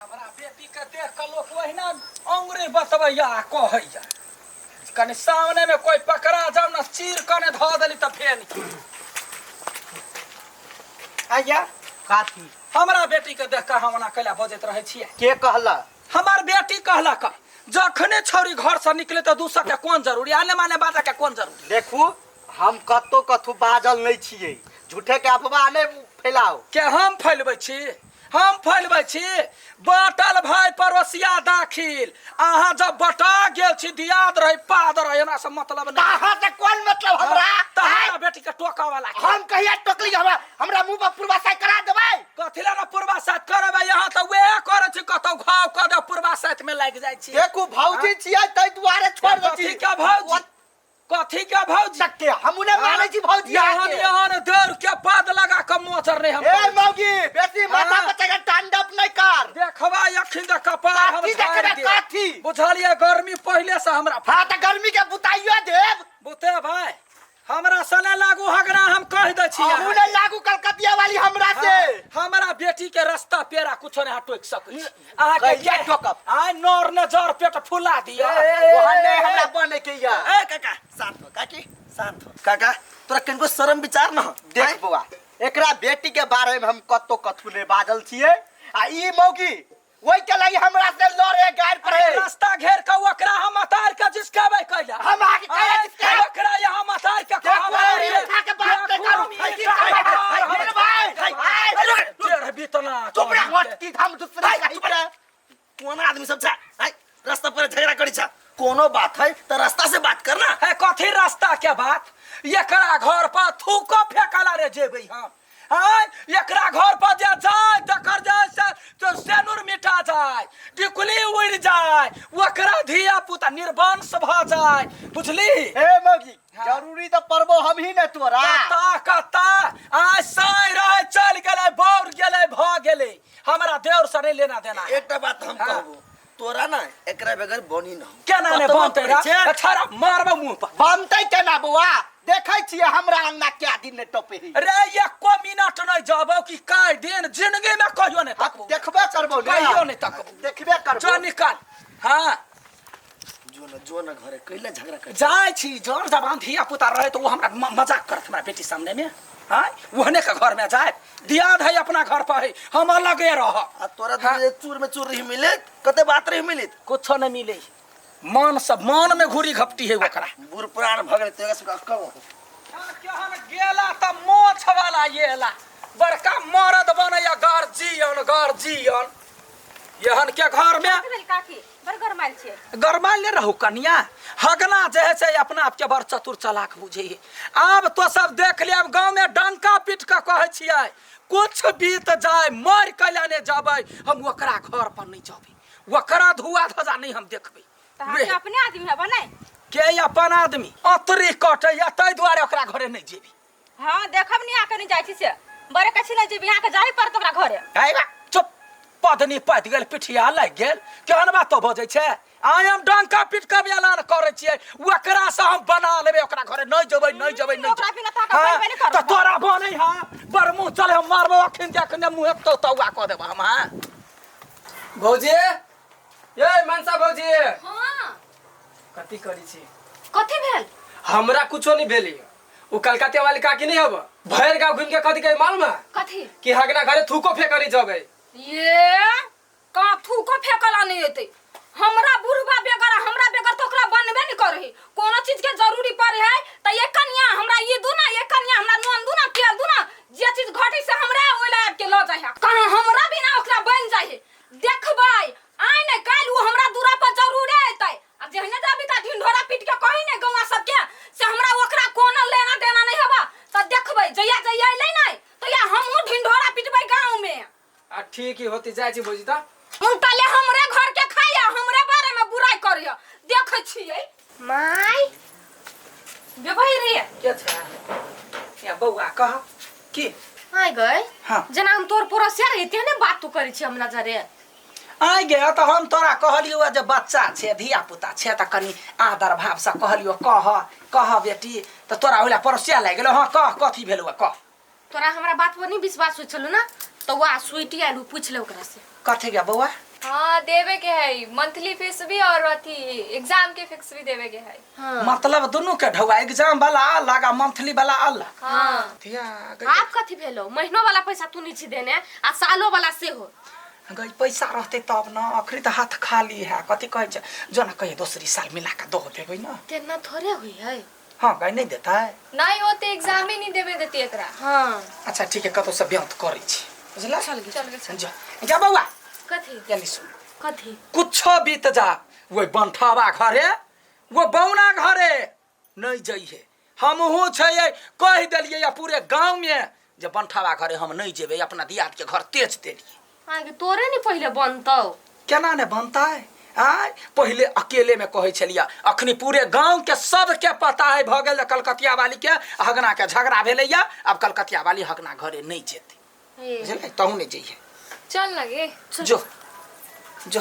हमरा बेटी के देख के लोक ओहिना अंगुरी बतबैया आ कहैया। कनि सामने में कोई पकड़ा जाओ ना चीर कने धऽ देली तऽ फेन की। आइया काथी हमरा बेटी के देख के हम ओना कैला बजैत रहै छियै? के कहला? हमर बेटी कहलक जखने छौरी घर से निकले तऽ दूसर के कोन जरूरी, आने माने बाजा के कोन जरूरी। देखू हम कतौ कथू बाजल नहीं छियै, झूठे के अफवाह नहीं फैलाओ। के हम फैलबै छी? हम फैलबै छी? बाटल भाई पड़ोसिया दाखिल, अहाँ जब बटा गेल छी दियाद रही पाद रही, हमरा से मतलब नहीं। अहाँ से कोन मतलब हमरा? तऽ हमरा बेटी के टोका वाला के। हम कहिया टोकली? हमरा हमरा मुंह पर पूर्वासाय करा देबै? कथी लए ने पूर्वासात करबै? यहाँ तऽ वएह करै छी, कतौ घाव कऽ दे पूर्वासात में लागि जाइ छी। देखू भौजी छियै ताहि दुआरे छोड़ दै छी। कथी के भौजी? कथी के भौजी? सत्य हमू ने मानै छी भौजी यहाँ अहाँके। यहाँ देर के पद लगा के मोचर नहीं हम ए करै छी। मौगी बेसी माथा हाँ। पर चढ़ तांडव नहीं कर। देखबा अखिन के कपार हम काथी झाड़ि देखबै, देब। काथी? बुझलियै गर्मी पहिले से हमरा हाँ तऽ गर्मी के बुताइयो देब। बुते भाई हमरा सने लागू हगना हम कह दै छी अहू अहाँके। ने लागू कलकतिया वाली हमरा से। हाँ, हमरा बेटी के रास्ता पेड़ा कुछो नहीं टोक सकै छी। अहाँके कहिया के टोकब? आइ नर ने जर पेट फुला दिया। ओहन नहीं हमरा बने के या। ए काका शांत हो, काकी शांत हो। काका तोरा कनिको शर्म विचार न हो? देख बौआ एकरा बेटी के बारे में हम कतो कथू नहीं बाजल छियै आ ई मौगी ओहि के लागि हमरा से लड़े गाड़ पड़े। रास्ता घेर के ओकरा हम अतार के जिसकाबै कैला। हम आगे कैला आइ जिसकाबै? ओकरा यहाँ अतार के देखू, कहबै। अरे, उठा के बात नहीं करू। देखू, ऐ, ऐ, ऐ, ऐ, भाई, भाई, भाई, डेढ़ बीतना चुप रह, मत की हम दूसरा कहीं के। कोन आदमी सब छै? आइ, रास्ता पर झगड़ा करै छै। कोनो बात है त रास्ता से बात करना। है कथी रास्ता के बात? एकरा घर पर थूको फेकला रे जेबै हम। आय एकरा घर पर जे जाय तकर जाय से तो सेनुर मिटा जाय, टिकुली उड़ जाय, ओकरा धिया पुता निर्वंश भ जाय, बुझली? हे मौगी हाँ। जरूरी तो परबो हम ही ने तोरा। कता कता आय साय रहे चल गेलै बौर गेलै भ गेलै, हमरा देवर से नहीं लेना देना। एकटा बात हम हाँ। कहबो तोरा ना एकरा बगैर बनी न हो। केना ने कतबो बनतै करै छै। रे? छाड़ा मारबो मुंह पर। बनतै केना बौआ? देखै छियै हमरा अंगना क्या दिन ने टपे ही। रे एको मिनट नहीं जाबो कि काय दिन जिंदगी में कहियो नहीं तकबो। देखबे करबो ने। कहियो नहीं तकबो। देखबे करबो। जो निकाल। हाँ। जो न जो न घरे कैला झगड़ा कर। जाय छी जर जबान धिया पुता रहे तो वो हमरा मजाक करत हमरा बेटी सामने में। हाँ ओहने के घर में जाए दियाद है अपना घर पर है हम अलगे रह। आ तोरा हाँ। दुनू चूर में चूर रही मिले कते बात रही मिलित? कुछो नहीं मिले, मन सब मन में घूरी घपटी है ओकरा। बूढ़ पुरान भ गेल तेरा सब अक्कल हो। केहन गेला त मोछ वाला येला बड़का मरद बनैया गार्जियन गार्जियन एहन के घर में। कथी भेल काकी? बड़ गरमायल छियै। गरमायल नहि रहू कनिया, हगना जे है से अपना आपके बड़ चतुर चलाक बुझे है। आब तो सब देख लिया, अब गाँव में डंका पीट के कहै छियै कुछ बीत जाय मर कैला नहि जबै हम ओकरा घर पर नहि जबै, ओकरा धुआ धजा नहि हम देखबै। तऽ अहाँके अपने आदमी हेबै नहि? के अपन आदमी अतरी कटैया ताहि दुआरे ओकरा घरे नहि जेबी। हाँ देखब नहीं आके नहीं जाइ छी से बड़े कछि नहीं जेबी, अहाँके जाही पड़त ओकरा घरे। आइ बा, चुप पदनी पद गेल पिठिया लागि गेल केहन बात तो बजै छै? आइ हम डंका पीट के ऐलान करै छियै ओकरा से हम बना लेबै, ओकरा घरे नहि जेबै नहि जेबै नहि ओकरा बिना तऽ अहाँके हाँ, बनबे नहि करत। तऽ तोरा बनै हाँ बड़ मुँह चले हम मारबो अखन देखने मुँह तो तौआ कऽ देबो हम। हाँ भौजी ये मनसा भौजी। हाँ। कथी करै छी? कथी भेल? हमरा कुछो नहीं भेल। उ कलकतिया वाली काकी नहीं हब भर गाँव घूम के कथी कहे मालूम है? कथी? कि हगना घरे थूको फेंकनी जबै। ये का थूको फेंकला नहीं एते हमरा बुढ़बा बेगर, हमरा बेगर तो ओकरा बनबे नहीं करही। कोनो चीज के जरूरी पड़े है त ये कनिया हमरा ई दू ना, ये कनिया हमरा नून दू ना, तेल दू ना, जे चीज घटी से हमरा ओइ ला आबि के ल जाइ है। कहाँ हमरा बिना ओकरा बन जाइ है? देखबै आइ ने काल्हि उ हमरा दूरा पर जरूरे एतै। आ जेहने जाबी ता ढिंढोरा पीट के कही ने गौआ सबके से हमरा ओकरा कोनो लेना देना नहीं हबा, त देखबै जहिया जहिया अइलै नै तहिया हमहूँ ढिंढोरा पिटबै गाँव में। आ ठीक ही होती जाइ छी भौजी त। उनटले हमरे घर के खाइया हमरे बारे में बुराई करिया देखै छियै। My बेबही रे। के छै? या बौआ कह की? आइ गई। हाँ। जेना हम तोर पड़ोसिया रही तेहने बात तू करै छी हमरा जरे। आइ गे तऽ हम तोरा कहलियौ जे बच्चा छै धिया पुता छै तऽ कनि आदर भावसँ कहलियौ कह कह बेटी, तऽ तोरा ओहि लए पड़ोसिया लागि गेलौ। हाँ कह कथी भेलौ कह। तोरा हमरा बात पर नहीं विश्वास होइ छलौ ना, तऽ वएह स्वीटी आयल पूछ ले ओकरा से। कथी गे बौआ? हाँ देवे के है मंथली फीस भी और अथी एग्जाम के फीस भी देवे के है। हाँ। मतलब दुनू के ढौआ एग्जाम वाला अलग आ मंथली वाला अलग। हाँ। धिया गई। आप कथी भेलो महीनो वाला पैसा तू नहीं छी देने आ सालो वाला सेहो। गई पैसा रहते तब न, अखनी तऽ हाथ खाली है। कथी कहै छै जो न कहिए दोसरी साल मिला के दऽ देबै न। तेना थोड़े हुई है। हाँ गई नहीं देता है। नहीं होते एग्जाम ही नहीं देवे देती एकरा। हाँ। अच्छा ठीक है कतौ से ब्याह करै छी बुझला। चल गे। चल गे। जा जा बौआ। कथी यानी सुन कथी कुछो बीत जा वो बंठावा घरे वो बौना घरे नहीं जइहे। हमहू छै कहि देलियै या पूरे गांव में जे बंठावा घरे हम नहीं जेबै, अपना दियाद के घर तेज देलियै। आगे तोरे नहीं पहिले बनतौ। केना ने बनतै? आय पहिले अकेले में कहै छलियै, अखनी पूरे गांव के सबके पता है भऽ गेल जे कलकतिया वाली के हगना के झगड़ा भेलैया, अब कलकतिया वाली हगना घरे नहीं जेतै बुझलै, तहू नहीं जइहे। चल ना गे। जो जो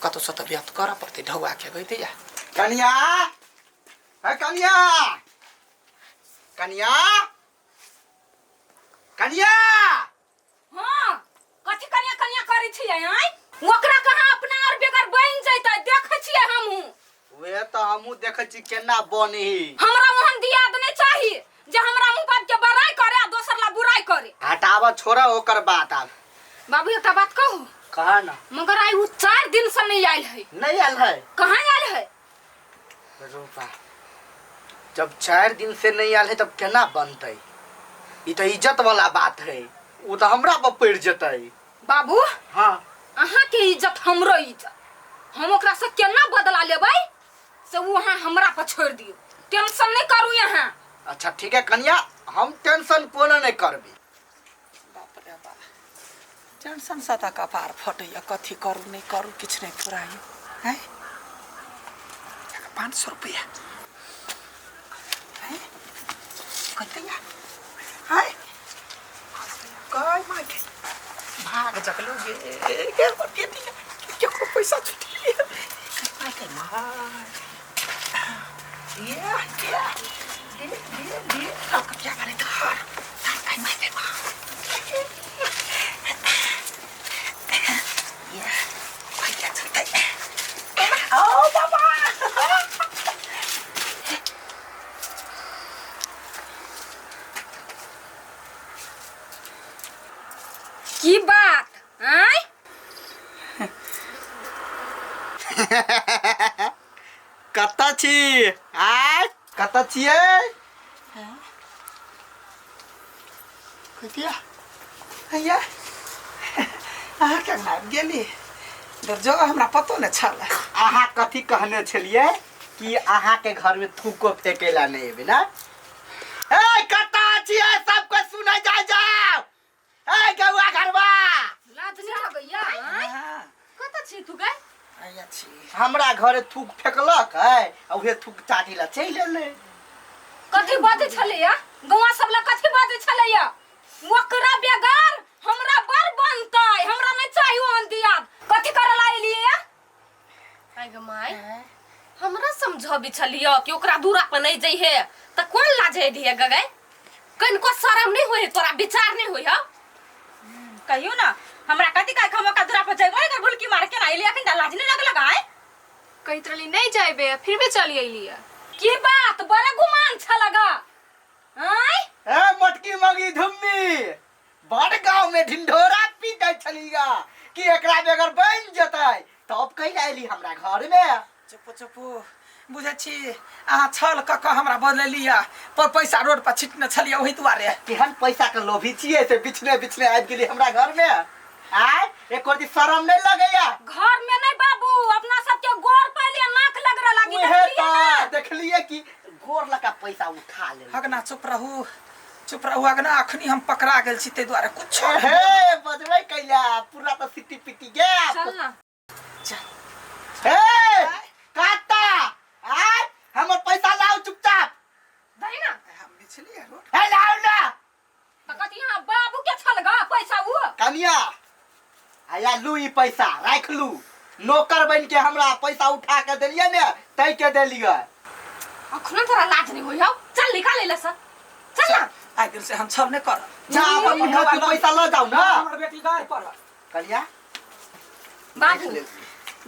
कतौ से तऽ ब्याह करऽ पड़तै ढौआ के गई दैया। कनिया है कनिया कनिया कनिया। हाँ कथी कनिया कनिया करै छियै आँय? ओकरा कहाँ अपना और बेगर बनि जैतै देखै छियै हमहूँ। वे तऽ हमहूँ देखै छी केना बनही। हमरा ओहन दियाद नहि चाही जे हमरा मुँह बाप के बड़ाई करे आ दोसर ला बुराई करे। हटाब छोड़ा ओकर बात। आब बाबू एकटा बात कहू? कहा ना। मगर आइ उ 4 दिन से नहीं आयल है। नहीं आयल है? कहाँ आयल है? रूपा जब 4 दिन से नहीं आयल है तब केना बनतै? ई तऽ इज्जत वाला बात है, उ तऽ हमरा पर पड़ि जेतै। बाबू हाँ अहाँ के इज्जत हमरो इज्जत, हम ओकरा से केना बदला लेबै से उ अहाँ हमरा पर छोड़ि दियौ, टेंशन नहीं करू यहाँ। अच्छा ठीक है कनिया, हम टेंशन कोनो नहीं करबी। बाप रे बाप टेंशन से तऽ कपार फटैया, कथी करू नहीं करू किछु नहीं फुराइयो। हैं 500 रुपया हैं कतैया हैं कय माके भाग जकलो गे के बेटी केकरो पैसा छुटि गेलै। माके मार ये ये दे दे दे कलकतिया वाले धर धर काय माके मार ये भैया चलते। ओ बाबा की बात आँय? कतऽ छी आय? कतऽ छियै? कतिया हैया अहाँ के आबि गेली जो हमरा पतो नहि छल। अहाँ कथी कहने छलियै कि अहाँ के घर में थूको फेंके ला नहीं एबै ना? ए कतऽ छियै? सबके सुनै जाय जाओ। ए गौआ घरवा लाज नहीं लगैया आँय? कतऽ छी तू गै? हैया छी। हमरा घरे थूक फेकलक है आ उहे थूक चाटी ला चलि एलै। कथी बाजै छलैया गौआ सब ला? कथी बाजै छलैया? ओकरा बेगर हमरा बड़ बनतै, हमरा नहीं चाही ओहन दियाद। कथी करे ला एलियै? आइ गे माय हमरा समझबी छलियै कि ओकरा दूरा पर नहीं जइहे तऽ कोन लाज एलियै गगै? कनिको शरम नहीं होय तोरा, विचार नहीं होय? कहियो ना हमरा कथी काहे हम ओकरा दूरा पर जइबै एकर भुलकी मार के ना एलियै अखन तऽ लाज नहीं लगलक आय? कहैत रहली नहीं जाइबे फिर भी चली अइली। की बात बड़ा गुमान छल गा आँय? ए मोटकी मगी धुम्मी बड़ गांव में ढिंढोरा पीटै छलीगा कि एकरा बेगर बनि जेतै, तब कैला एली हमरा घर में? चुप चुप बुझै छी अहाँ छल कऽ कऽ हमरा बदललियै पर पैसा रोड पर छिटने छलियै ओहि दुआरे। केहन पैसा के लोभी छियै से बिछने बिछने आबि गेली हमरा घर में? आय एको रति शरम नहीं लगैया? घर में नहीं बाबू, अपना सबके गोर पहले नाक लग रहा लागी। उहे देखलियै ना? तऽ देखलियै कि गोर लगा पैसा उठा ले। हगना चुप रहू चुप रहू हगना, अखनी हम पकड़ा गेल छी ताहि दुआरे कुछो हे बजबै कैला पूरा तऽ सिटी पिटी गया। चल ना। हे काटा आय हमर पैसा लाओ चुपचाप। दही ना। हम बिछलियै रोड। हे लाओ ना। तऽ कथी यहाँ बाबू के छल गा पैसा उ? कनिया आया लू ई पैसा राख लू, नौकर बन के हमरा पैसा उठा के देलियै ने तै के देलियै। अखनो तोरा लाज नहीं होय हौ? चल निकाल ले सर चल ना। आइ दिन से हम छल नहीं करब। जा अपन मुँह के पैसा ल जाऊ ना। हमर बेटी गाय पड़ल। कनिया बाबू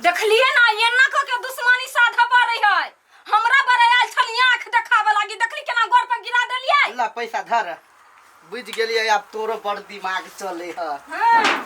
देखलिए ना एना क के दुश्मनी साधा पड़े है। हमरा बड़े आयल छली आंख देखावे लागी, देखली केना गोर पर गिरा देलिए। ला पैसा धर, बुझ गेलिए आब तोरो बड़ दिमाग चले है। हाँ।